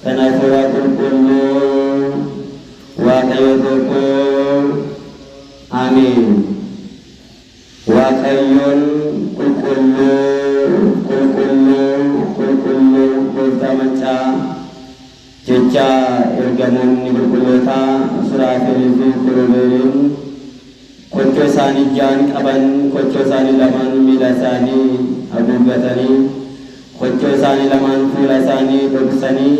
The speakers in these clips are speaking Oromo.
Kan Hafuura Qulqulluu, Waaqayyo tokko. Ameen. Waaqayyoon qulqulluu, qulqulluu, qulqulluu Gooftaa Maccaa jecha ergamoonni qulqullootaa Suraafeelii fi Kirubeeliin kochoo isaanii ja'an qaban, kochoo isaanii lamaan miila isaanii haguuggatanii, kochoo isaanii lamaan fuula isaanii dhoksanii,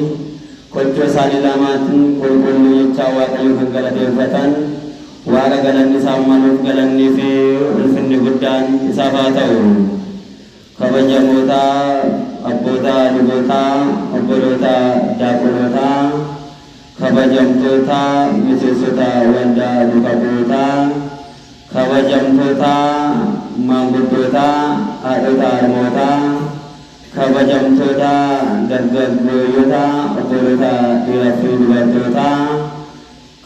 kochoo isaanii lamaatiin qulqulluu jechaa Waaqayyo kan galateeffatan, Waaqa galanni isaaf maluuf galannii fi ulfinni guddaan isaaf haa ta'u. Kabajamoota abboota lubootaa, obboloota daaqonootaa, kabajamtoota miseensota waldaa duuka bu'ootaa, kabajamtoota maanguddootaa, haadhota harmootaa, kabajamtoota dargaggooyyota, obboloota dhiiraa fi dubartootaa,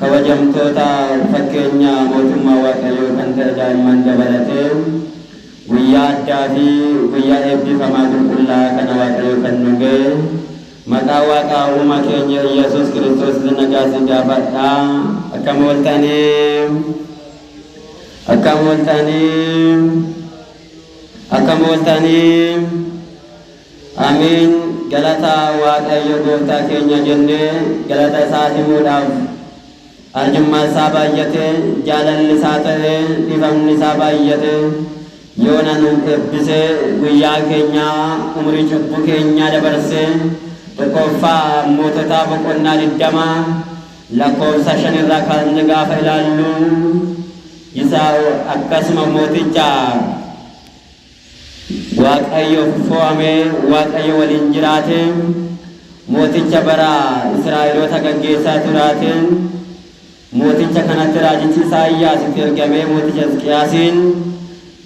Kabajamtoota fakkeenya mootummaa Waaqayyoo kan ta'e daa'imman dabalatee guyyaa addaa fi guyyaa eebbifamaa qulqullaa'aa kana Waaqayyo kan nu ga'e maqaa Waaqa uumaa keenya Iyyasuus Kiristoositti nagaa si gaafadha. Akkam ooltanii? Akkam ooltanii? Akkam ooltanii? Ameen galata Waaqayyo gooftaa keenya jennee galata isaa himuudhaaf arjummaa isaa baay'ate, jaalalli isaa ta'e, dhiifamni isaa baay'ate, yoona nu eebbise, guyyaa keenya umurii cubbuu keenyaa dabarse. Tokkoffaa Moototaa boqonnaa 20 lakkoofsa 5 irraa kaasne gaafa ilaallu, isa akkasuma mooticha Waaqayyoof fo'amee Waaqayyo waliin jiraate, mooticha bara Israa'eloota gaggeessaa turaate, mooticha kanatti raajichi Isaayyaas itti ergamee mooticha Hisqiyaasiin,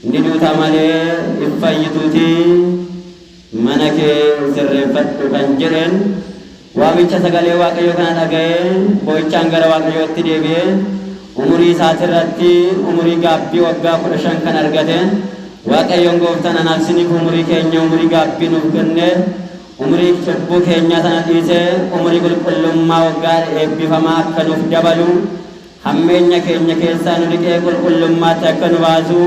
Ni duuta malee hin fayyituutii mana kee sirreeffadhu kan jedheen waamicha sagalee Waaqayyoo kana dhaga'ee boo'ichaan gara Waaqayyootti deebi'ee umurii isaatirratti umurii gaabbii waggaa 15 kan argate. Waaqayyoon gooftaan anaaf isiniif umurii keenya umurii gaabbii nuuf kenne, umurii cubbuu keenyaa sana dhiisee umurii qulqullummaa waggaa eebbifamaa akka nuuf dabalu, hammeenya keenya keessaa nu dhiqee qulqullummaatti akka nu baasu,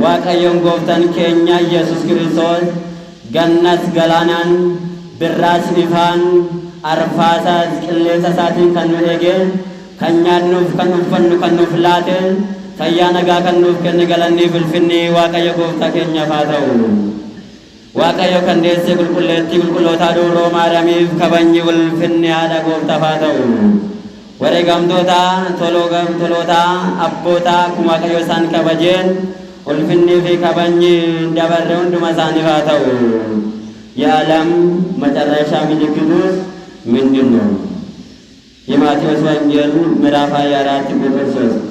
Waaqayyoon gooftaan keenya Yesuus Kiristoos gannas galaanaan, birraas ifaan, arfaasaas qilleensa isaatiin kan nu eege, kan nyaannuuf kan uffannu kan nuuf laate, fayyaa nagaa kan nuuf kenne galanniif ulfinni Waaqayyo gooftaa keenyaaf haa ta'u. Waaqayyo kan deesse qulqulleettii qulqullootaa Dubroo Maariyaamiif kabajni ulfinni haadha gooftaaf haa ta'u. Wareegamtoota, toloota, abboota akkuma Waaqayyo isaan kabajeen ulfinnii fi kabajni hin dabarre hunduma isaaniif haa ta'u. የዓለም መጨረሻ ምልክቱ ምንድን ነው? የማቴዎስ ወንጌል ምዕራፍ 24 ቁጥር 3።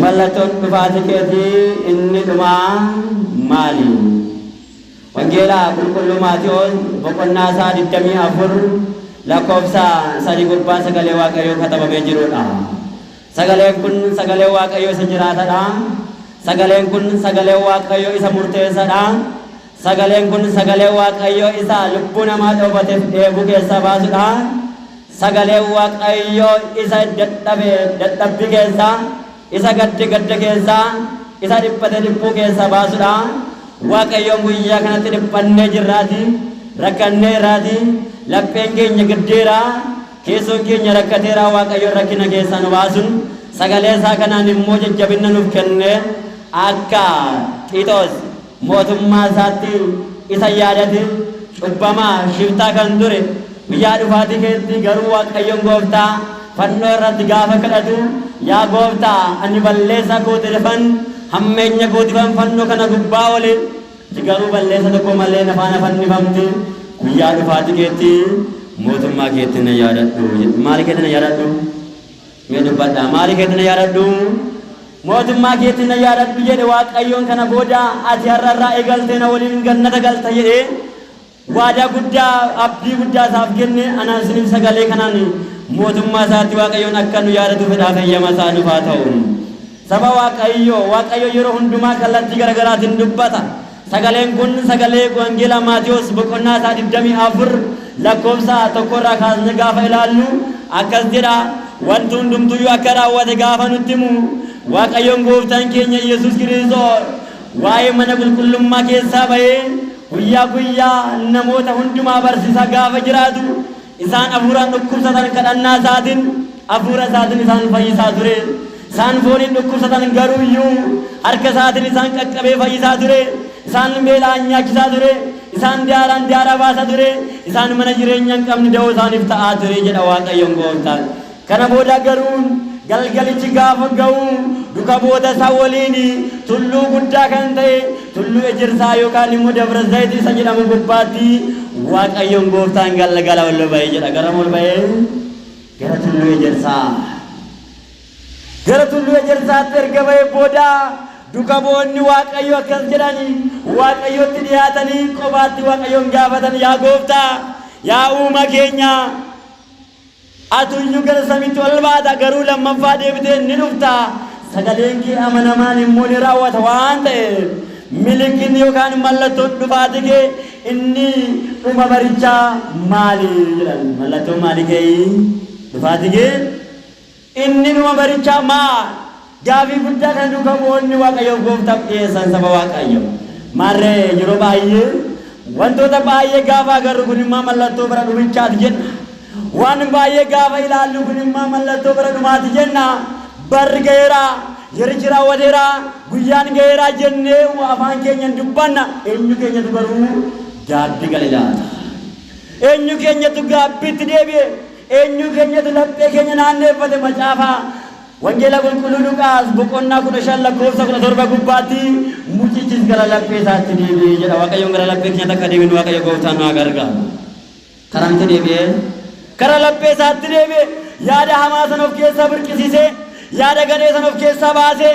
Mallattoon dhufaatii keetii inni dhumaa maali? Wangeela Qulqulluu Maatewos boqonnaa isaa 24 lakkoofsa 3 gubbaa sagalee Waaqayyoo katabamee jirudha. Sagaleen kun sagalee Waaqayyoo isa jiraatadha. Sagaleen kun sagalee Waaqayyoo isa murteessadha. Sagaleen kun sagalee Waaqayyoo isa lubbuu namaa dhoobateef dheebuu keessaa baasudha. Sagaleen Waaqayyoo isa dadhabe dadhabbii keessaa, isa gadde gadda keessaa, isa dhiphate dhiphuu keessaa baasudha. Waaqayyoon guyyaa kanatti dhiphannee jirraati, rakkanneerraati, lapheen keenya gaddeera, keessoon keenya rakkateera. Waaqayyoon rakkina keessaa nu baasun sagalee isaa kanaan immoo jajjabina nuuf kenne, akka Xiixoos mootummaa isaatti isa yaadate, cubbamaa shiftaa kan ture, guyyaa dhufaatii keetti garuu Waaqayyoon gooftaa fannoo irratti gaafa kadhatu, "Yaa gooftaa, ani balleessaa kootiifan, hammeenya kootiifan fannoo kana gubbaa oole, ati garuu balleessa tokko malee na faana fannifamte, guyyaa dhufaatii keetti mootummaa keetti na yaadadhu." Maali keetti na yaadadhu? Mee dubbadhaa. Maali keetti na yaadadhu? Mootummaa keetti na yaadadhu jedhe Waaqayyoon. Kana booda ati har'a irraa eegaltee na waliin gannata galta jedhee waadaa guddaa, abdii guddaa isaaf kenne. Anaan isiniif sagalee kanaan mootummaa isaatti Waaqayyoon akka nu yaadatu fedhaaf eeyyama isaa nuuf haa ta'u. Saba Waaqayyoo, Waaqayyo yeroo hundumaa kallattii garaagaraatiin dubbata. Sagaleen kun sagalee Wangeela Maatiyos boqonnaa isaa 24 lakkoofsa 1 irraa kaasnee gaafa ilaallu akkas jedha. Wanti hundumtuyyuu akka raawwate gaafa nutti himu, Waaqayyoon gooftaan keenya Yesuus Kiristoos waa'ee mana qulqullummaa keessaa ba'ee guyyaa guyyaa namoota hundumaa barsiisaa gaafa jiraatu, isaan hafuuraan dhukkubsatan kadhannaa isaatiin, hafuura isaatiin isaan fayyisaa ture. Isaan fooniin dhukkubsatan garuu iyyuu harka isaatiin isaan qaqqabee fayyisaa ture. Isaan beela'an nyaachisaa ture. Isaan daaraan daaraa baasaa ture. Isaan mana jireenya hin qabne da'oo isaaniif ta'aa ture jedha Waaqayyoon gooftaan. Kana booda garuu galgalichi gaafa ga'u duka bu'oota isaa waliin tulluu guddaa kan ta'e tulluu Ejersaa yookaan immoo Dabra Zayit isa jedhamu gubbaatti Waaqayyoon gooftaan galgala ol ba'e jedha. Garam ol ba'e? Gara tulluu Ejersaa. Gara tulluu Ejersaatti erga ba'ee booda duka bu'oonni Waaqayyo akkas jedhani Waaqayyotti dhiyaatanii qofaatti Waaqayyoon gaafatan, yaa gooftaa, yaa uuma keenya, atuyyuu gara samiitti ol baata, garuu lammaffaa deebitee ni dhufta, sagaleen kee amanamaan immoo ni raawwata waan ta'eef, milikinni yookaan mallattoon dhufaatii kee inni dhuma barichaa maali jedhan. Mallattoon maalii kee dhufaatii kee inni dhuma barichaa maal? Gaafii guddaa kana duuka bu'oonni Waaqayyoof gooftaaf dhiyeessan, saba Waaqayyo. Maarree yeroo baay'ee wantoota baay'ee gaafa agarru kun immoo mallattoo bara dhumichaati jenna. Waan baay'ee gaafa ilaallu kun immoo mallattoo bara dhumaati jenna. Barri ga'eera, yerichi raawwateera, guyyaan ga'eera jennee afaan keenyan dubbanna. Eenyu keenyatu garuu gaabbii gale laata? Eenyu keenyatu gaabbiitti deebi'e? Eenyu keenyatu laphee keenya naanneeffate? Macaafa Wangeela Qulqulluu Luqaas boqonnaa 15 lakkoofsa 17 gubbaatti mucichis gara laphee isaatti deebi'ee jedha. Waaqayyoon gara laphee keenyatti akka deebinu Waaqayyo gooftaan nu haa gargaaru. Karamitti deebi'ee? Gara laphee isaatti deebi'e. Yaada hamaa sana of keessaa burqisiisee, yaada gadhee sana of keessaa baasee,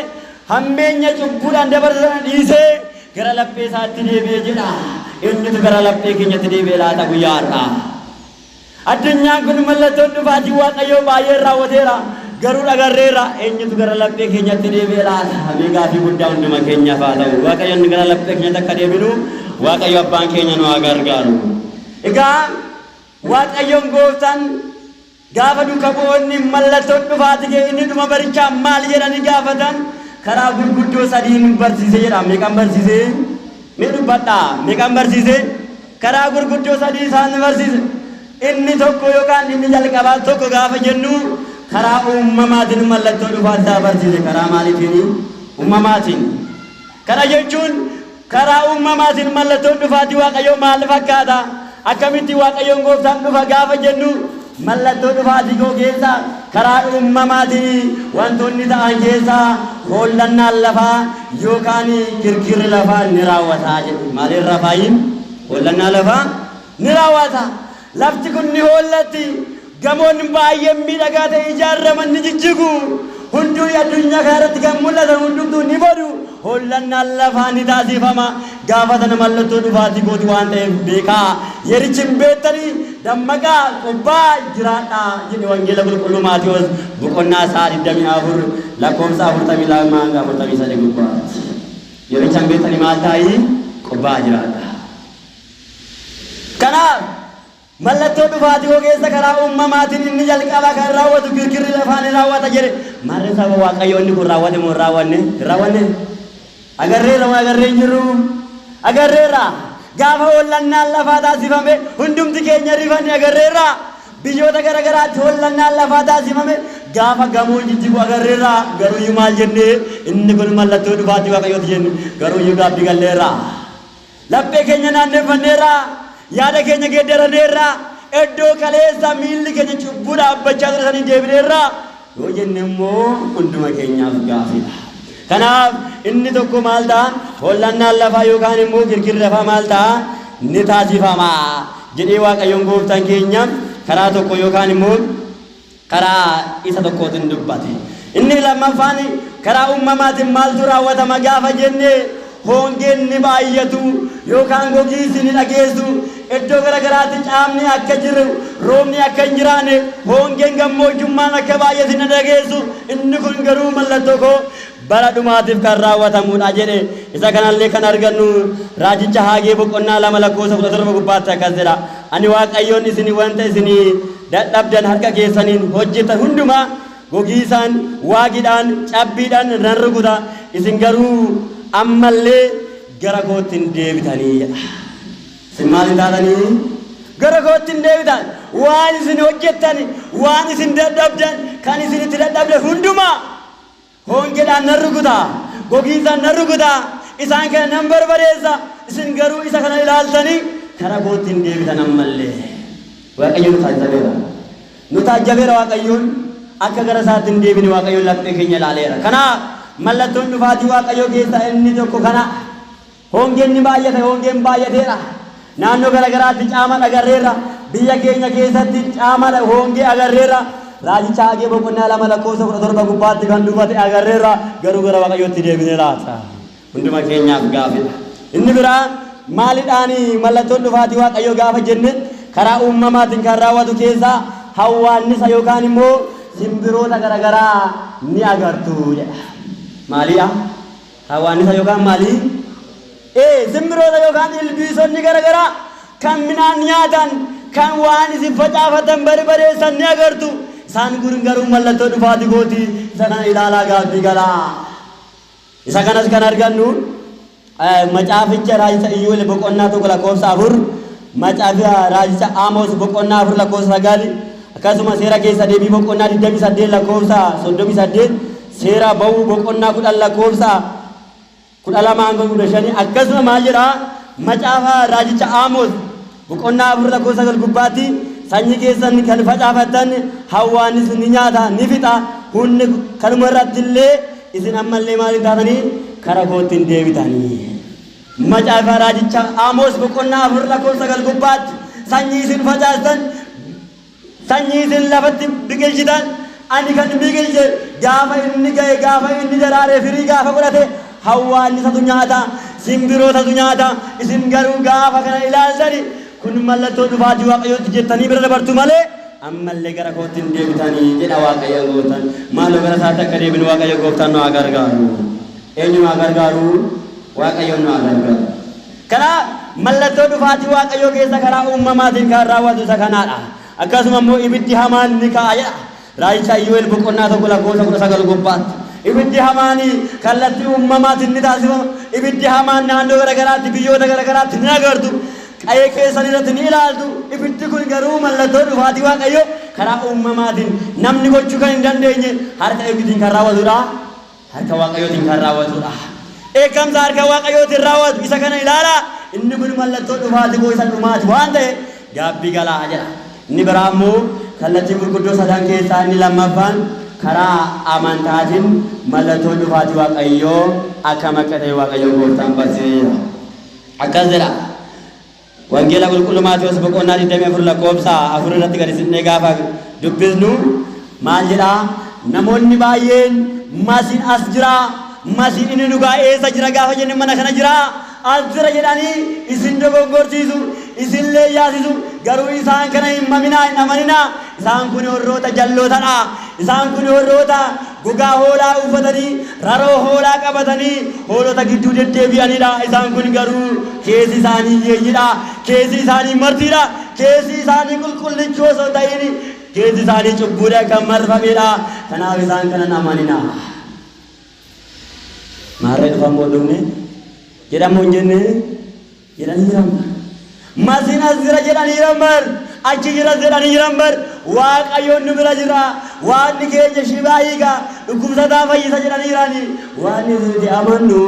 hammeenya cubbuudhaan dabarse sana dhiisee gara laphee isaatti deebi'ee jedha. Eenyutu gara laphee keenyatti deebi'e laata guyyaa har'aa? Addunyaan kun mallattoon dhufaatii Waaqayyoo baay'een raawwateera, garuu dhagarreerra. Eenyutu gara laphee keenyatti deebi'e laata? Mee gaafii guddaa hunduma keenyaaf haa ta'u. Waaqayyoon gara laphee keenyatti akka deebinu Waaqayyo abbaan keenya nu haa gargaaru. Egaa Waaqayyoon gooftaan gaafa duuka bu'oonni mallattoon dhufaatii kee inni dhuma barichaa maal jedhanii gaafatan, karaa gurguddoo sadiin barsiise jedha. Meeqan barsiise? Mee dubbadhaa. Meeqan barsiise? Karaa gurguddoo sadii isaan barsiise. Inni tokko yookaan inni jalqabaa tokko gaafa jennu karaa uumamaatiin mallattoo dhufaatii isaa barsiise. Karaa maaliitiin? Uumamaatiin. Kana jechuun karaa uumamaatiin mallattoon dhufaatii Waaqayyoo maal fakkaata? Akkamitti Waaqayyoon gooftaan dhufa gaafa jennu, mallattoo dhufaatii koo keessa karaa uumamaatiin wantoonni ta'an keessaa hoollannaan lafaa yookaan kirkirri lafaa ni raawwata jedhu. Maaliin rafaayi? Hoollannaa lafaa ni raawwata. Lafti kun ni hoollatti. Gamoon baay'een miidhagaa ta'e ijaaraman ni jijjigu. Hunduu addunyaa kana irratti kan mul'atan hundumtuu ni badu. Hoollannaan lafaa ni taasifama. Gaafa sana mallattoo dhufaatii kooti waan ta'eef beekaa. Yerichi hin beektanii, dammaqaa, qobbaa jiraadhaa jedhe Wangeela Qulqulluu Maatewos boqonnaa isaa 24 lakkoofsa 42 hanga 43 gubbaatti. Yericha hin beektanii maal taa'ii? Qobbaa jiraadhaa. Kanaaf mallattoo dhufaatii koo keessa karaa uumamaatiin inni jalqabaa kan raawwatu kirkirri lafaa ni raawwata jedhe. Maarree saba Waaqayyoo, inni kun raawwate moo hin raawwanne? Hin raawwanne? Agarreerra moo agarree hin jirru? Agarreerra. Gaafa hollannaan lafaa taasifame hundumti keenya rifanne agarreerra. Biyyoota gara garaatti hollannaan lafaa taasifame, gaafa gamoon jijjigu agarreerra. Garuuyyuu maal jennee? Inni kun mallattoo dhufaatii Waaqayyooti jenne. Garuuyyuu gaabbii galleerra. Laphee keenya naanneeffanneerra. Yaada keenya geeddaraneerra. Iddoo kaleessa miilli keenya cubbuu dhaabbachaa ture sanii deebineerra yoo jenne immoo hunduma keenyaaf gaafiidha. Kanaaf inni tokko maal ta'a? Hollannaan lafaa yookaan immoo kirkirri lafaa maal ta'a? Ni taasifama jedhee Waaqayyoon gooftaan keenya karaa tokko yookaan immoo karaa isa tokkootiin dubbate. Inni lammaffaan karaa uumamaatiin maaltu raawwatama gaafa jenne, hongeen ni baay'atu yookaan gogiinsi ni dhageessu. Iddoo gara garaatti caamni akka jiru, roobni akka hin jiraanne, hongeen gammoojjummaan akka baay'atu ni dhageessu. Inni kun garuu mallattoo koo Bara dhumaatiif kan raawwatamudha jedhe. Isa kanallee kan argannu raajicha Haagee boqonnaa 2 lakkoofsa 17 gubbaatti akkas jedha. Ani Waaqayyoon isin wanta isin dadhabdan harka keessaniin hojjetan hundumaa gogiisaan, waagiidhaan, cabbiidhaan nan rukuta, isin garuu ammallee gara kootti hin deebitanii jedha. Isin maal hin taatanii? Gara kootti hin deebitan. Waan isin hojjettan, waan isin dadhabdan, kan isin itti dadhabdan hundumaa hongeedhaan nan rukuta, gogiinsaan nan rukuta, isaan kana nan barbadeessa, isin garuu isa kana ilaaltanii kara kootti hin deebitan ammallee. Waaqayyo nu taajjabeera. Nu taajjabeera. Waaqayyoon akka gara isaatti hin deebine Waaqayyoon laphee keenya ilaaleera. Kanaaf mallattoon dhufaatii Waaqayyoo keessaa inni tokko kana. Hongeen ni baay'ate, hongeen baay'ateera. Naannoo garagaraatti caama agarreerra. Biyya keenya keessatti caama hongee agarreerra. Raajicha Haagee boqonnaa 2 lakkoofsa 17 gubbaatti kan dubbate agarreerra. Garuu gara Waaqayyootti deebine laata? Hunduma keenyaaf gaafidha. Inni biraa maalidhaan mallattoon dhufaatii Waaqayyoo gaafa jenne, karaa uumamaatiin kan raawwatu keessaa hawwaannisa yookaan immoo simbiroota garagaraa ni agartu jedha. Maaliidha? Hawwaannisa yookaan maalii? Simbiroota yookaan ilbiisonni garagaraa kan midhaan nyaatan, kan waan isin facaafatan barbadeessan ni agartu. Isaan kun garuu mallattoo dhufaatii kooti. Isa kana ilaalaa gaabbii galaa. Isa kanas kan argannu macaaficha raajicha Iyyu'eel boqonnaa 1 lakkoofsa 4, macaafa raajicha Amoos boqonnaa 4 lakkoofsa 9, akkasuma seera keessa deebii boqonnaa 28 lakkoofsa 38, seera ba'uu boqonnaa 10 lakkoofsa 12 hanga 15. Akkasuma maal jedhaa? Macaafa raajicha Amoos boqonnaa 4 lakkoofsa 9 gubbaatti, sanyii keessan kan facaafattan hawwaannis ni nyaata, ni fixa. Hunni kanuma irratti illee isin ammallee maal hin taatanii? Kara kootti hin deebitanii. Macaafa raajicha Amoos boqonnaa 4 lakkoofsa 9 gubbaatti, sanyii isin facaastan, sanyii isin lafatti biqilchitan, ani kan biqilche gaafa inni ga'e, gaafa inni daraaree firii gaafa godhate, hawwaannisatu nyaata, simbirootatu nyaata. Isin garuu gaafa kana ilaaltani kun mallattoo dhufaatii Waaqayyootti jettanii bira dabartu malee ammallee gara kootti hin deebitanii jedha Waaqayyo Gooftaan. Maaloo gara isaatti akka deebinu Waaqayyo Gooftaan nu haa gargaaru. Eenyu nu haa gargaaru? Waaqayyoon nu haa gargaaru. Karaa mallattoo dhufaatii Waaqayyoo keessa karaa uumamaatiin kan raawwatu isa kanaadha. Akkasuma immoo ibiddi hamaan ni ka'a jedha. Raajicha Iyyoo'el boqonnaa 1 lakkoofsa 19 gubbaatti. Ibiddi hamaan kallattii uumamaatiin ni taasifama. Ibiddi hamaan naannoo garagaraatti, biyyoota garagaraatti ni agartu. Qa'ee keessan irratti ni ilaaltu. Ibiddi kun garuu mallattoo dhufaatii Waaqayyoo karaa uumamaatiin namni gochuu kan hin dandeenye harka eenyutiin kan raawwatudha? Harka Waaqayyootiin kan raawwatudha. Dheekkamsa harka Waaqayyootiin raawwatu isa kana ilaalaa. Inni kun mallattoo dhufaatii koo isa dhumaati waan ta'e gaabbii galaa jedha. Inni biraa immoo kallattii gurguddoo sadan keessaa inni lammaffaan karaa amantaatiin mallattoon dhufaatii Waaqayyoo akkam akka ta'e Waaqayyo Gooftaan barsiiseera. Akkas jedha. Wangeela Qulqulluu Maatewos boqonnaa 24 lakkoofsa 4 irratti gadi siqnee gaafa dubbisnu maal jedhaa? Namoonni baay'een Masiin as jira, Masiin inni dhugaa eessa jira gaafa jenne, mana kana jira, as jira jedhanii isin dogoggorsiisu, isin leeyyaasisu. Garuu isaan kana hin maminaa, hin amaninaa. Isaan kun warroota jallootadha. Isaan kun warroota gogaa hoolaa uffatanii, raroo hoolaa qabatanii hoolota gidduu deddeebi'anidha. Isaan kun garuu keessi isaanii yeeyyidha. Keessi isaanii martiidha. Keessi isaanii qulqullichuu osoo hin ta'in keessi isaanii cubbuudhaan kan marfamedha. Kanaaf isaan kana hin amaninaa. Maarree dhufan dhufne jedhamu hin jenne jedhanii jiran bar. Masiin as jira jedhanii jiran bar. Achi jira jedhanii jiran bar. Waaqayyoon nu bira jira. Waaqni keenya shibaa hiika. Dhukkubsataa fayyisa jedhanii jirani. Waan isin amannu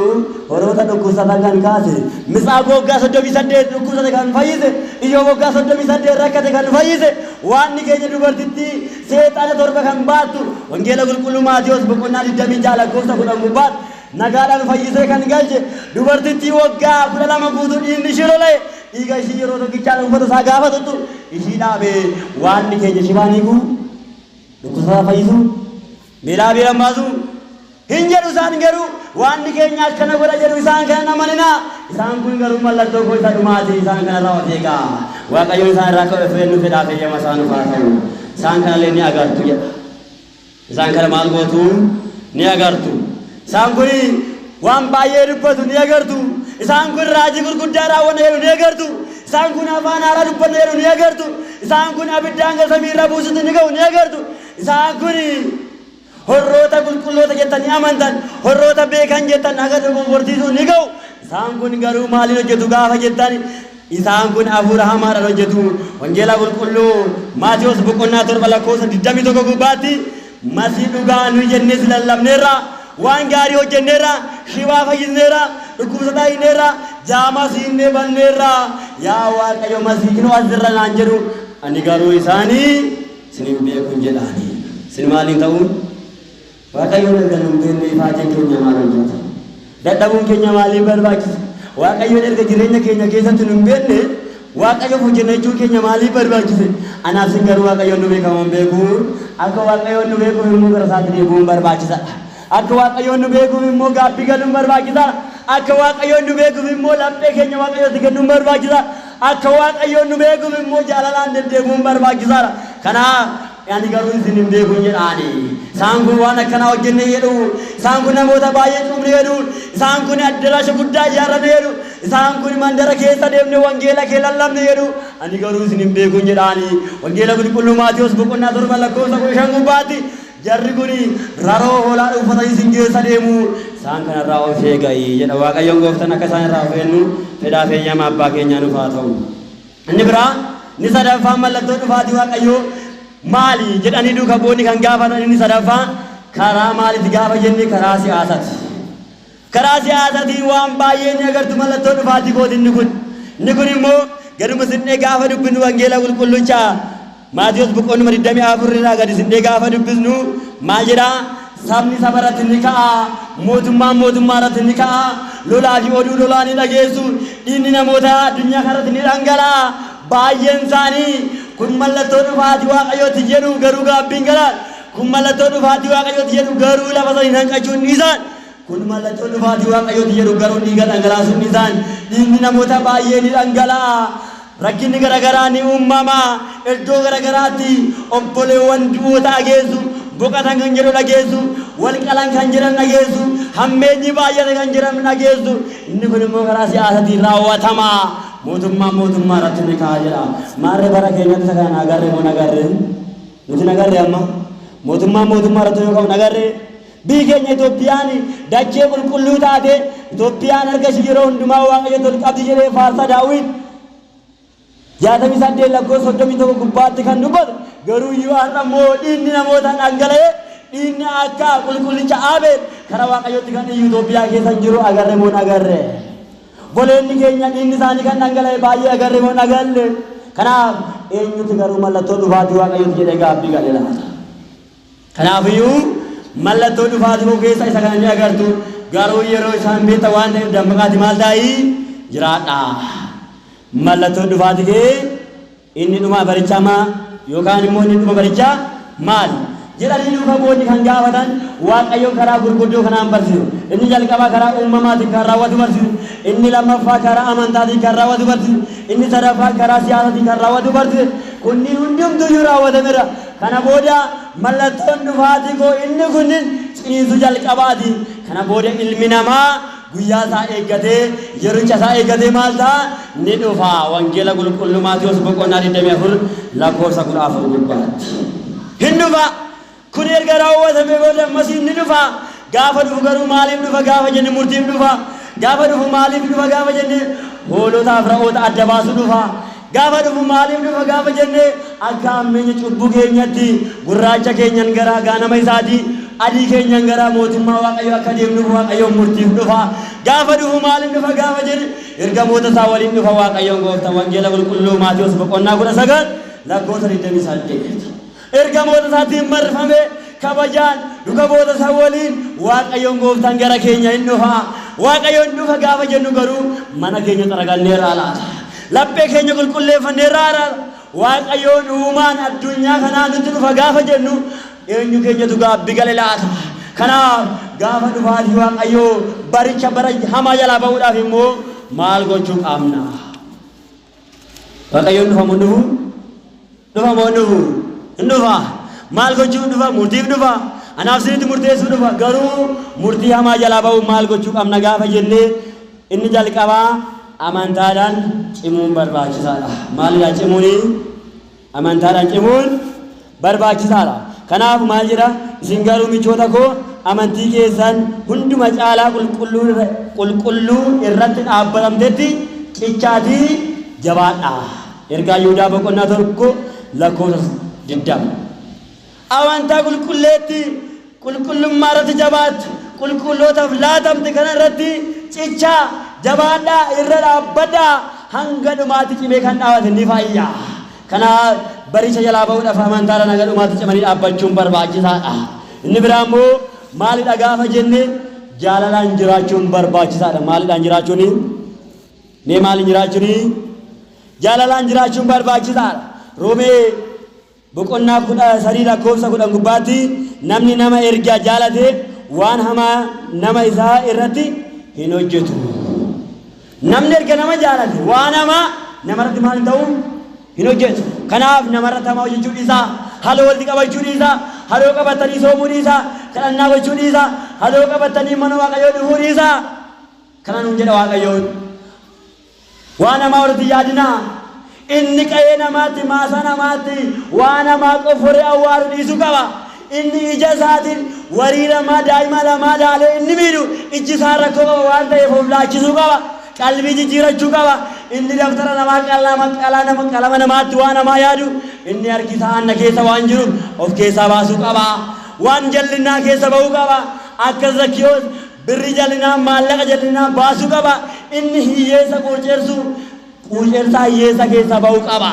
horoota dhukkubsatan kan kaase. Mitsaa waggaa 38 dhukkubsate kan fayyise. Iyyoo waggaa 38 rakkate kan fayyise. Waaqni keenya dubartittii seexana torba kan baattu, Wangeela Qulqulluu Maatiyos boqonnaa 26 lakkoofsa 10 gubbaatti, nagaadhaan fayyisee kan galche, dubartittii waggaa 12 guutuu dhiigni ishii lola'e, dhiiga ishii yeroo tokkichaan uffata isaa gaafa tuttu ishii dhaabe. Waaqni keenya shibaan hiikuu, dhukkubsataa fayyisuu, beelaa beelan baasuu hin jedhu. Isaan garuu waaqni keenya akkana godha jedhu. Isaan kana hin amaninaa. Isaan kun garuu mallattoo koo isa dhumaati. Isaan kanarraa of eegaa. Waaqayyoon isaan irraa akka of eegnu fedhaa fi eeyyama isaa nuuf haa ta'u. Isaan kanallee ni agartu jedha. Isaan kana maal gootu? Ni agartu. Isaan kun waan baay'ee dubbatu ni agartu. Isaan kun raajii gurguddaa raawwanna jedhu ni agartu. Isaan kun afaan haaraa dubbanna jedhu ni agartu. Isaan kun abidda hanga samiirra buusutti ni ga'u ni agartu. Isaan kun horroota qulqulloota jettanii amantan, horroota beekan jettan haga dogongorsiisuu ni ga'u. Isaan kun garuu maaliin hojjetu gaafa jettan, isaan kun hafuura hamaadhaan hojjetu. Wangeela qulqulluu Maatiyos boqonnaa 7 lakkoofsa 21 gubbaatti, Masii dhugaa nuyi jennees lallabneerra, waan gaarii hojjenneerra, shibaa fayyisneerra, dhukkubsataa hiikneerra, jaamaas hiiknee banneerra. Yaa Waaqayyo, Masii kinoo as jirra naan jedhu, ani garuu isaanii isin hin beekun jedhaani. Isin maaliin ta'uun? Waaqayyoon erga nu hin beekne ifaajeen keenya maal hojjeta? Dadhabuun keenya maaliif barbaachisa? Waaqayyoon erga jireenya keenya keessatti nu hin beekne Waaqayyoof hojjenna jechuun keenya maaliif barbaachise? Anaaf sin garuu Waaqayyoon nu beekamoo hin beeku. Akka Waaqayyoon nu beekuuf immoo gara isaatti deebi'uun barbaachisaadha. Akka Waaqayyoon nu beekuuf immoo gaabbii galuun barbaachisaadha. Akka Waaqayyoon nu beekuuf immoo laphee keenya Waaqayyootti kennuun barbaachisaadha. Akka Waaqayyoon nu beekuuf immoo jaalalaan deddeebi'uun barbaachisaadha. Kanaaf ani garuu isin hin beekun jedhaani. Isaan kun waan akkanaa hojjenne jedhu. Isaan kun namoota baay'ee cuuphne jedhu. Isaan kun addaraasha guddaa ijaarranne jedhu. Isaan kun mandara keessa deemne wangeela kee lallabne jedhu. Ani garuu isin hin beekun jedhaani. Wangeela qulqulluu Maatewos boqonnaa 7 lakkoofsa 15 gubbaatti, jarri kun raroo hoolaa dhuunfatanii isin keessa deemu. Isaan kanarraa of eegai jedha. Waaqayyoon gooftaan akka isaan irraa of eennu fedhaa fi eeyyama abbaa keenyaa nuuf haa ta'u. Inni biraa, inni sadaffaan, mallattoo dhufaatii Waaqayyoo maali jedhanii duuka bu'oonni kan gaafatan inni sadaffaa karaa maaliiti gaafa jenne, karaa siyaasaati. Karaa siyaasaatiin waan baay'ee ni agartu, mallattoo dhufaatii kooti inni kun. Inni kun immoo gaduma sinnee gaafa dubbisnu, wangeela qulqullucha Maatiyos boqonnuma 24 irraa gadi sinnee gaafa dubbisnu maal jedhaa? Sabni saba irratti ni ka'a, mootummaan mootummaa irratti ni ka'a, lolaa fi oduu lolaa ni dhageessu, dhiigni namoota addunyaa kanarratti ni dhangala'a. Baay'een isaanii kun mallattoo dhufaatii Waaqayyooti jedhu, garuu gaabbiin galaan. Kun mallattoo dhufaatii Waaqayyooti jedhu, garuu lafa sanii hanqachuu hin dhiisan. Kun mallattoo dhufaatii Waaqayyooti jedhu, garuu dhiiga dhangalaasuu hin dhiisan. Dhiigni namoota baay'ee ni dhangala'a. Rakkinni garaagaraa ni uumama. Iddoo garaagaraatti obboleewwan du'oota dhageessu, boqotan kan jedhu dhageessu, wal qalan kan jedhan dhageessu, hammeenyi baay'ate kan jedhan dhageessu. Inni kun immoo karaa siyaasaatiin raawwatama. Mootummaan mootummaa irratti ni ka'a jedha. Maarree, bara keenyatti isa kana agarre moo nagarre? Nuti nagarre amma. Mootummaan mootummaa irratti yoo ka'u nagarre. Biyyi keenya Itoophiyaan dachee qulqulluu taate, Itoophiyaan harka ishii yeroo hundumaa Waaqayyotti ol qabdi jedhee faarsa Daawit 68 lakkoofsa 31 gubbaatti kan dubbatu, garuu iyyuu har'a immoo dhiigni namoota dhangala'ee, dhiigni akka qulqullicha Abeel karaa Waaqayyootti kan iyyu Itoophiyaa keessa hin jiru, agarre moo hin agarre? Obboleonni keenya dhiigni isaanii kan dhangala'e baay'ee agarre moo hin agarre? Kanaaf eenyutu garuu mallattoo dhufaatii Waaqayyooti jedhee gaabbii galee laata? Kanaafiyyuu mallattoo dhufaatii koo keessa isa kana ni agartu, garuu yeroo isaan beektan waan ta'eef dammaqaati maal taa'ii jiraadha. Mallattoon dhufaatii kee inni dhuma barichaa maa yookaan immoo inni dhuma barichaa maali jedhanii duuka bu'oonni kan gaafatan, Waaqayyoon karaa gurguddoo kanaan barsiisu. Inni jalqabaa karaa uumamaatiin kan raawwatu barsiisu. Inni lammaffaa karaa amantaatiin kan raawwatu barsiisu. Inni sadaffaan karaa siyaasaatiin kan raawwatu barsiisu. Kunniin hundumtuyyuu raawwatameera. Kana booda mallattoon dhufaatii koo inni kunnin ciniinsuu jalqabaati. Kana booda ilmi namaa guyyaa isaa eeggatee, yericha isaa eeggatee maal ta'a? Ni dhufa. Wangeela qulqulluu Maatiyos boqonnaa 24 lakkoofsa 14 gubbaatti. Hin dhufa. Kun erga raawwatamee booda Masiin ni dhufa. Gaafa dhufu garuu maaliif dhufa gaafa jenne, murtiif dhufa. Gaafa dhufu maaliif dhufa gaafa jenne, hoolotaaf ra'oota adda baasu dhufa. Gaafa dhufu maaliif dhufa gaafa jenne, akka hammeenya cubbuu keenyatti gurraacha keenyan gara gaanama isaati, adii keenyan gara mootummaa Waaqayyoo akka deemnuuf Waaqayyoon murtiif dhufa. Gaafa dhufu maaliif dhufa gaafa jenne, ergamoota isaa waliin dhufa Waaqayyoon gooftaan, Wangeela qulqulluu Maatiyos boqonnaa 19 lakkoofsa 28. Ergamoota isaatiin marfamee kabajaan duuka bu'oota isaa waliin Waaqayyoon gooftaan gara keenya hin dhufa. Waaqayyoon dhufa gaafa jennu garuu mana keenya xaraganneerraa laata? Laphee keenya qulqulleeffanneerraa laata? Waaqayyoon uumaan addunyaa kanaa nutti dhufa gaafa jennu eenyu keenyatu gaabbii gale laata? Kanaaf gaafa dhufaatii Waaqayyoo baricha bara hamaa jalaa ba'uudhaaf immoo maal gochuu qabna? Waaqayyoon dhufa moo hin dhufu? Dhufa moo hin dhufu? Hin dhufa. Maal gochuuf dhufa? Murtiif dhufa. Anaaf isinitti murteessuu dhufa. Garuu murtii hamaa jalaa ba'uuf maal gochuu qabna gaafa jennee, inni jalqabaa amantaadhaan cimuun barbaachisaadha. Maalidhaan cimuuni? Amantaadhaan cimuun barbaachisaadha. Kanaaf maal jedha? Isin garuu michoota koo, amantii keessan hunduma caalaa qulqulluu irratti dhaabbatamtetti cichaatii jabaadhaa. Ergaa Yihudaa boqonnaa 1 lakkoofsa 20. Amantaa qulqulleetti qulqullummaa irratti jabaattu, qulqullootaaf laatamte kana irratti cichaa, jabaadhaa, irra dhaabbadhaa. Hanga dhumaatti cimee kan dhaabate ni fayya. Kanaaf baricha jalaa ba'uudhaaf amantaadhaan hanga dhumaatti cimanii dhaabbachuun barbaachisaadha. Inni biraa immoo maalidha gaafa jenne, jaalalaan jiraachuun barbaachisaadha. Maalidhaan jiraachuuni? Mee maaliin jiraachuuni? Jaalalaan jiraachuun barbaachisaadha. Roomee boqonnaa 13 lakkoofsa 10 gubbaatti, namni nama erga jaalate waan hamaa nama isaa irratti hin hojjetu. Namni erga nama jaalate waan hamaa namarratti maal hin ta'u? Hin hojjetu. Kanaaf namarratti hamaa hojjechuu dhiisaa, haloo walitti qabachuu dhiisaa, haloo qabatanii soomuu dhiisaa, kadhannaa gochuu dhiisaa, haloo qabatanii mana Waaqayyoo dhufuu dhiisaa. Kana nuun jedha Waaqayyoon. Waan hamaa walitti hin yaadinaa. Inni qa'ee namaatti, maasaa namaatti waan hamaa qofforee awwaalu dhiisuu qaba. Inni ija isaatiin warii lamaa, daa'ima lamaa laalee inni miidhu ijji isaa rakkoo qaba waan ta'eef of laachisuu qaba. Qalbii jijjiirachuu qaba. Inni daftara namaa qalama, qalama, qalama namaatti waan hamaa yaadu, inni harki isaa hanna keessa waan jiruuf of keessaa baasuu qaba. Waan jallinnaa keessa ba'uu qaba. Akka Zakkiyoos birrii jallinaa, maallaqa jallinaa baasuu qaba. Inni hiyyeessa quucersu, quucersaa hiyyeessa keessaa ba'uu qaba.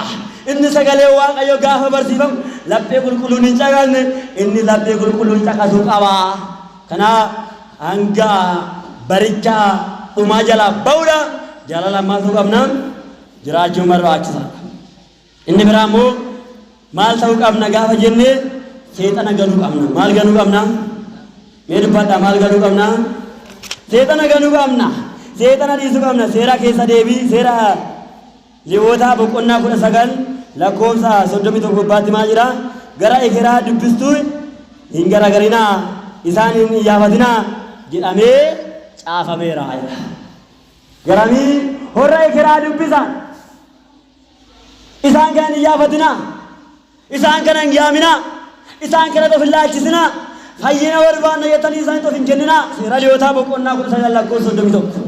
Inni sagalee Waaqayyoo gaafa barsiifamu laphee qulqulluun hin caqasne, inni laphee qulqulluun caqasuu qaba. Kanaaf hanga baricha dhumaa jalaa ba'uudha jaalala maal ta'uu qabna? Jiraachuun barbaachisaadha. Inni biraa immoo maal ta'uu qabna gaafa jenne, seexana ganuu qabna. Maal ganuu qabna? Mee dubbadhaa, maal ganuu qabna? Seexana ganuu qabna. Seexana dhiisuu qabna. Seera keessa deebii, seera Lewwotaa boqonnaa 19 lakkoofsa 31 gubbaatti maal jira? Gara ekeraa dubbistuu hin garagalinaa, isaan hin iyyaafatinaa jedhamee caafameera jedha. Garamii horra ekeraa dubbisan. Isaan kana hin iyyaafatinaa. Isaan kana hin yaaminaa. Isaan kanatti of hin laalchisinaa. Fayyina barbaanna jettanii isaanitti of hin kenninaa. Seera Lewwotaa boqonnaa 19 lakkoofsa 31.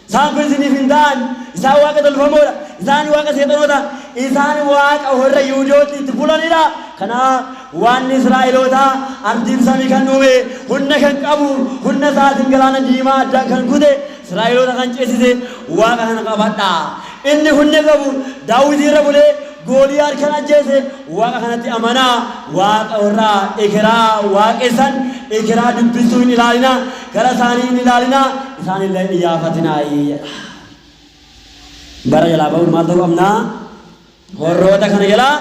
Isaan kun isiniif hin ta'an. Isaan waaqa tolfamoodha. Isaan waaqa seexanoota. Isaan waaqa warra Yihudooti itti bulanidha. Kanaaf waan Israa'elootaa ardiif samii kan uume, humna kan qabu, humna isaatiin galaana diimaa addaan kan kute, Israa'eloota kan ceesise waaqa kana qabadhaa. Inni humna qabu Daawit irra bulee Gooliyaad kan ajjeese waaqa kanatti amanaa. Waaqa warra ekeraa waaqessan, ekeraa dubbistuu hin ilaalinaa, gara isaanii hin ilaalinaa, isaan illee hin iyyaafatinaa jedha. Bara jalaa ba'uun maal ta'uu qabnaa? Horroota kana jalaa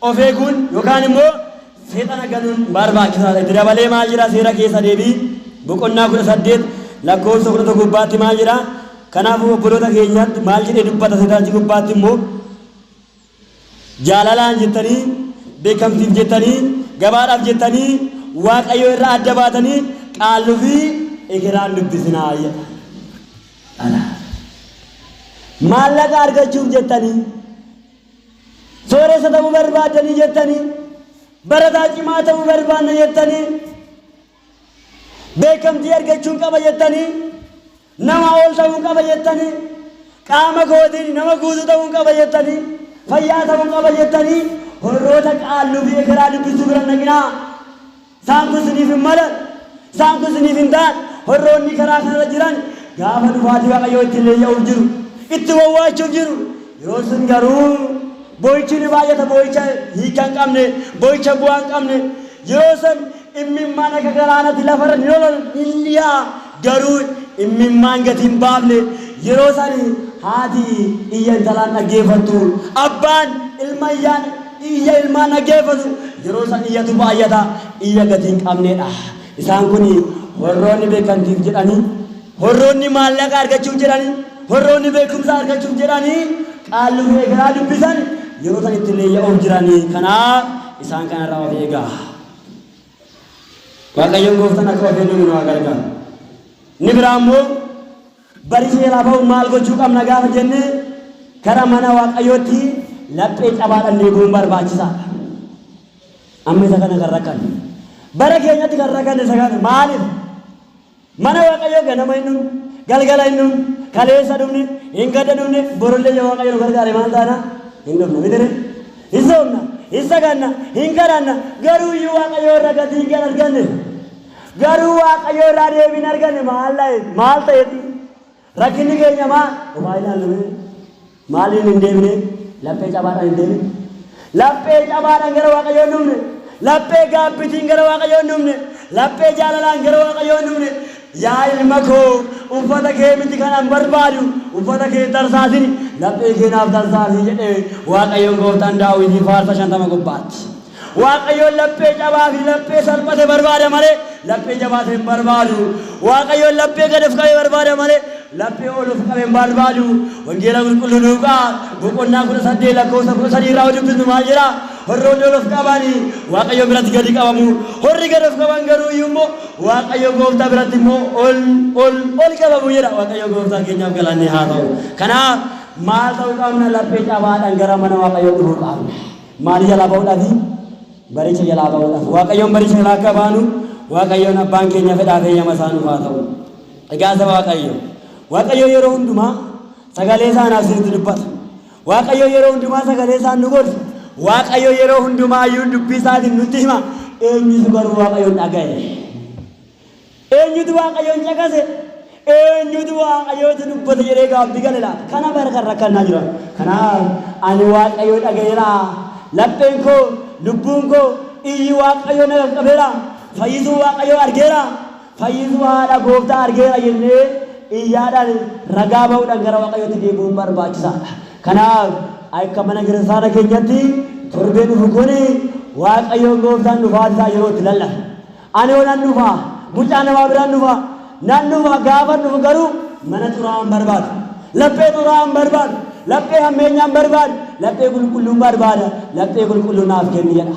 of eeguun yookaan immoo seexana ganuun barbaachisaadha. Itti dabalee maal jira? Seera keessa deebii boqonnaa 18 lakkoofsa 11 gubbaatti maal jira? Kanaafuu obboloota keenyatti maal jedhee dubbata seexanichi gubbaatti immoo, jaalalaan jettanii, beekamtiif jettanii, gabaadhaaf jettanii Waaqayyo irraa adda baatanii qaalluu fi ekeraan dubbisinaa jedha. Dhala. Maallaqa argachuuf jettanii, sooressa ta'uu barbaaddanii jettanii, barataa cimaa ta'uu barbaanna jettanii, beekamtii argachuun qaba jettanii, nama ol ta'uu qaba jettanii, qaama kootiin nama guutuu ta'uu qaba jettanii, fayyaa ta'uu qaba jettanii horroota qaalluu fi ekeraa dubbisuu bira hin dhaqinaa. Isaan kun isiniif hin malan. Isaan kun isiniif hin ta'an. Horroonni karaa kanarra jiran gaafa dhufaatii Waaqayyoo ittiin leeyya'uuf jiru. Itti wawwaachuuf jiru. Yeroo sun garuu boo'ichi ni baay'ata, boo'icha hiika hin qabne, boo'icha bu'aa hin qabne. Yeroo san immimmaan akka galaanatti lafarra ni lola'u, ni yaa'a. Garuu immimmaan gatii hin baafne. Yeroo san haati iyya intalaan dhaggeeffattu. Abbaan ilma iyyaan iyya ilmaan dhaggeeffatu. Yeroo san iyyatu baay'ata, iyya gatii hin qabnedha. Isaan kun warroonni beekamtiif jedhanii, warroonni maallaqa argachuuf jedhanii, warroonni beekumsa argachuuf jedhanii qaalluu fi ekeraa dubbisan yeroo san itti leeyya'uuf jiranii. Kanaaf isaan kanarraa of eegaa. Waaqayyoon gooftaan akka of eenyu nu haa gargaaru. Inni biraa immoo baricha jalaa ba'uun maal gochuu qabna gaafa jenne, gara mana Waaqayyootti laphee cabaadhaan deebi'uun barbaachisaadha. Amma isa kana kan rakkanne. Bara keenyatti kan rakkanne isa kana. Maaliif? Mana Waaqayyoo ganama hin dhumne, galgala hin dhumne, kaleessa dhumne, hin gadda dhumne, borollee yoo Waaqayyo nu gargaare maal taana? Hin dhumne mitire. Hin soomna, hin saganna, hin kadhanna, garuu iyyuu Waaqayyo irra gatii hin arganne. Garuu Waaqayyo irraa deebii hin arganne. Maal ta'e? Maal ta'eeti? Rakkinni keenya maa? Ofaa ilaallu mee? Maaliin hin deebine? Laphee cabaadhaan hin deebine. Laphee cabaadhaan gara Waaqayyoo hin dhufne. Laphee gaabbitiin gara Waaqayyoo hin dhufne. Laphee jaalalaan gara Waaqayyoo hin dhufne. Yaa ilma koo, uffata kee miti kan an barbaadu, uffata kee hin tarsaasini, laphee kee naaf tarsaasi jedhe Waaqayyoon gooftaan Daawitii faarsa 50 gubbaatti. Waaqayyoon laphee cabaa fi laphee salphate barbaada malee laphee jabaate hin barbaadu. Waaqayyoon laphee gad of qabe barbaada malee laphee ol of qabe hin barbaadu. Wangeela Qulqulluu Luuqaa boqonnaa 18 lakkoofsa 13 irraa yoo dubbisnu maal jedha? Horroonni ol of qabani Waaqayyo biratti gadi qabamu. Horri gad of qaban garuu iyyuu immoo Waaqayyo gooftaa biratti immoo ol ol ol qabamu jedha. Waaqayyo gooftaa keenyaaf galanni haa ta'u. Kanaaf maal ta'uu qabna? Laphee cabaadhaan gara mana Waaqayyoo dhufuu qabna. Maal jalaa ba'uudhaafi? Baricha jalaa ba'uudhaaf. Waaqayyoon baricha jalaa akka baanu Waaqayyoon abbaan keenya fedhaa fi eeyyama isaa nuuf haa ta'u. Egaa saba Waaqayyoo. Waaqayyo yeroo hundumaa sagalee isaa anaaf isinitti dubbata. Waaqayyo yeroo hundumaa sagalee isaan nu gorsa. Waaqayyo yeroo hundumaa iyyuu dubbii isaatiin nutti hima. Eenyutu garuu Waaqayyoon dhaga'e? Eenyutu Waaqayyoon caqase? Eenyutu Waaqayyootu dubbate jedhee gaabbii gale laata? Kana bara kan rakkannaa jira. Kanaaf ani Waaqayyoo dhaga'eera. Lapheen koo, lubbuun koo, iyyi Waaqayyoo na qaqqabeera. Fayyisuu Waaqayyoo argeera. Fayyisuu haadha gooftaa argeera jennee iyyaadhaan ragaa ba'uudhaan gara Waaqayyootti deebi'uun barbaachisaadha. Kanaaf akka mana kiristaana keenyatti torbee dhufu kuni Waaqayyoon gooftaan dhufaatii isaa yeroo itti lallabe. Ani hoo nan dhufa, mucaa namaa biraan dhufa, nan dhufa, gaafan dhufu garuu mana xuraa'aa hin barbaadu. Laphee xuraa'aa hin barbaadu. Laphee hammeenyaa hin barbaadu. Laphee qulqulluun barbaada. Laphee qulqulluu naaf kenni jedha.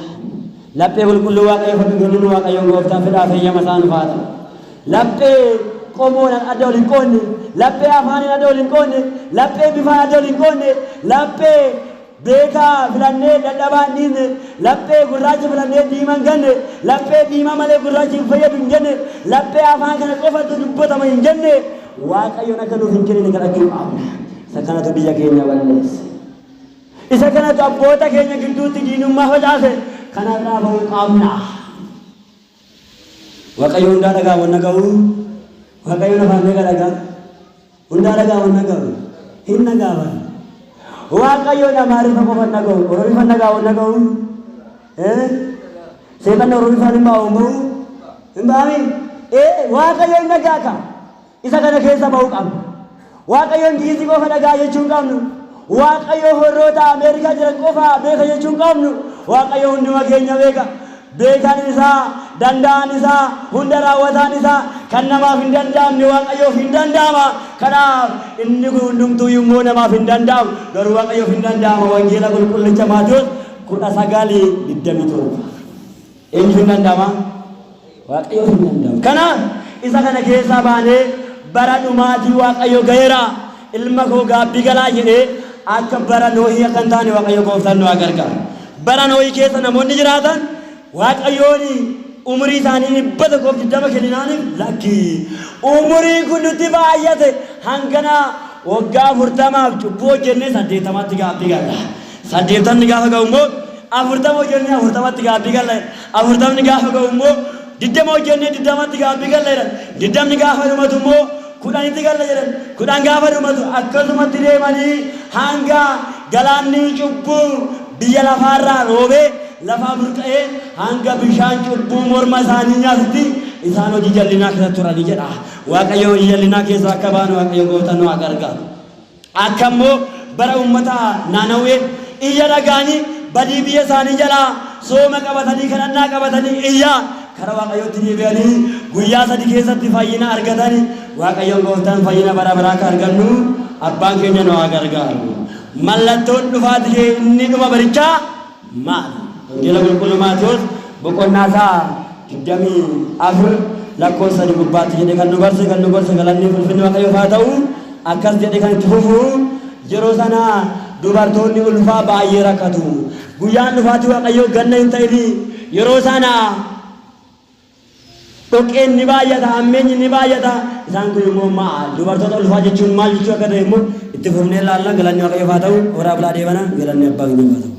Laphee qulqulluu Waaqayyoof akka kenninu Waaqayyoon gooftaan fedhaa fi eeyyama isaa nuuf haa ta'u. Laphee qomoodhaan adda ol hin qoodne, laphee afaaniin adda ol hin qoodne, laphee bifaan adda ol hin qoodne, laphee Beekaa filannee dadhabaa hin dhiisne, laphee gurraacha filannee diimaa hin ganne, laphee diimaa malee gurraachi hin fayyadu hin jenne, laphee afaan kana qofatu dubbatama hin jenne, Waaqayyoon akka nuuf hin kennine kadhachuu qabna. Isa kanatu biyya keenya balleesse. Isa kanatu abboota keenya gidduutti diinummaa facaase. Kanarraa ba'uu qabna. Waaqayyo hundaa dhagaa wanna ga'u, Waaqayyoon afaan meeqa dhagaa? Hundaa dhagaa wanna ga'u hin dhagaaban. Waaqayyoon Amaariffa qofa hin dhaga'u, Oromiffa hin dhagaa wanna ga'u. Seexanni Oromiffaan hin ba'u hin ba'u? Hin ba'ami? Waaqayyo hin dhagaa ka. Isa kana keessa ba'uu qabna. Waaqayyo Ingilizii qofa dhagaa jechuu hin qabnu. Waaqayyo horroota Ameerikaa jiran qofa beeka jechuu hin qabnu. Waaqayyo hunduma keenya beeka. Beekaan isaa, danda'aan isaa, hunda raawwataan isaa, kan namaaf hin danda'amne Waaqayyoof hin danda'ama. Kanaaf inni kun hundumtuu immoo namaaf hin danda'amu, garuu Waaqayyoof hin danda'ama. Wangeela Qulqullicha Maatewos 19:27. Eenyuuf hin danda'ama? Waaqayyoof hin danda'ama. Kanaaf isa kana keessaa baanee bara dhumaatii Waaqayyo ga'eera, ilma koo gaabbii galaa jedhee akka bara Nohii akka hin taane Waaqayyo gooftaan nu haa gargaaru. Bara Nohii keessa namoonni jiraatan Waaqayyoon umurii isaanii 120 kenninaaniif, lakki, umuriin kun nutti baay'ate, hangana waggaa 40f cubbuu hojjennee 80tti gaabbii galla. 80ni gaafa ga'u immoo 40 hojjennee 40tti gaabbii galla. 40ni gaafa ga'u immoo 20 hojjennee 20tti gaabbii galla jedhan. 20ni gaafa dhumatu immoo 10tti galla jedhan. 10 gaafa dhumatu akkasumatti deemanii hanga galaanni cubbuu biyya lafaarraa roobee lafaa burqa'ee hanga bishaan cubbuu morma isaanii nyaatutti isaan hojii jallinaa keessa turanii jedha. Waaqayyo hojii jallinaa keessaa akka baanu Waaqayyo gooftaan nu haa gargaaru. Akka immoo bara uummata Naanawwee iyya dhaga'anii badii biyya isaanii jalaa sooma qabatanii kadhannaa qabatanii iyyaa kara Waaqayyootti deebi'anii guyyaa sadi keessatti fayyina argatani. Waaqayyoon gooftaan fayyina bara baraa akka argannu abbaan keenya nu haa gargaaru. Mallattoon dhufaati kee inni dhuma barichaa maali? Wangeela Qulqulluu Maatewos boqonnaa isaa 24 lakkoofsa 3 gubbaatti jedhe kan nu barse kan nu gorse galanni ulfinni Waaqayyoof haa ta'u. Akkas jedhe kan itti fufu, yeroo sana dubartoonni ulfaa baay'ee rakkatu. Guyyaan dhufaatii Waaqayyoo ganna hin ta'ini. Yeroo sana dhoqqeen ni baay'ata, hammeenyi ni baay'ata. Isaan kun immoo maal? Dubartoota ulfaa jechuun maal jechuu akka ta'e immoo itti fufnee ilaalla. Galanni Waaqayyoof haa ta'u. Horaa bulaa deebana. Galanni abbaa keenyaaf haa ta'u.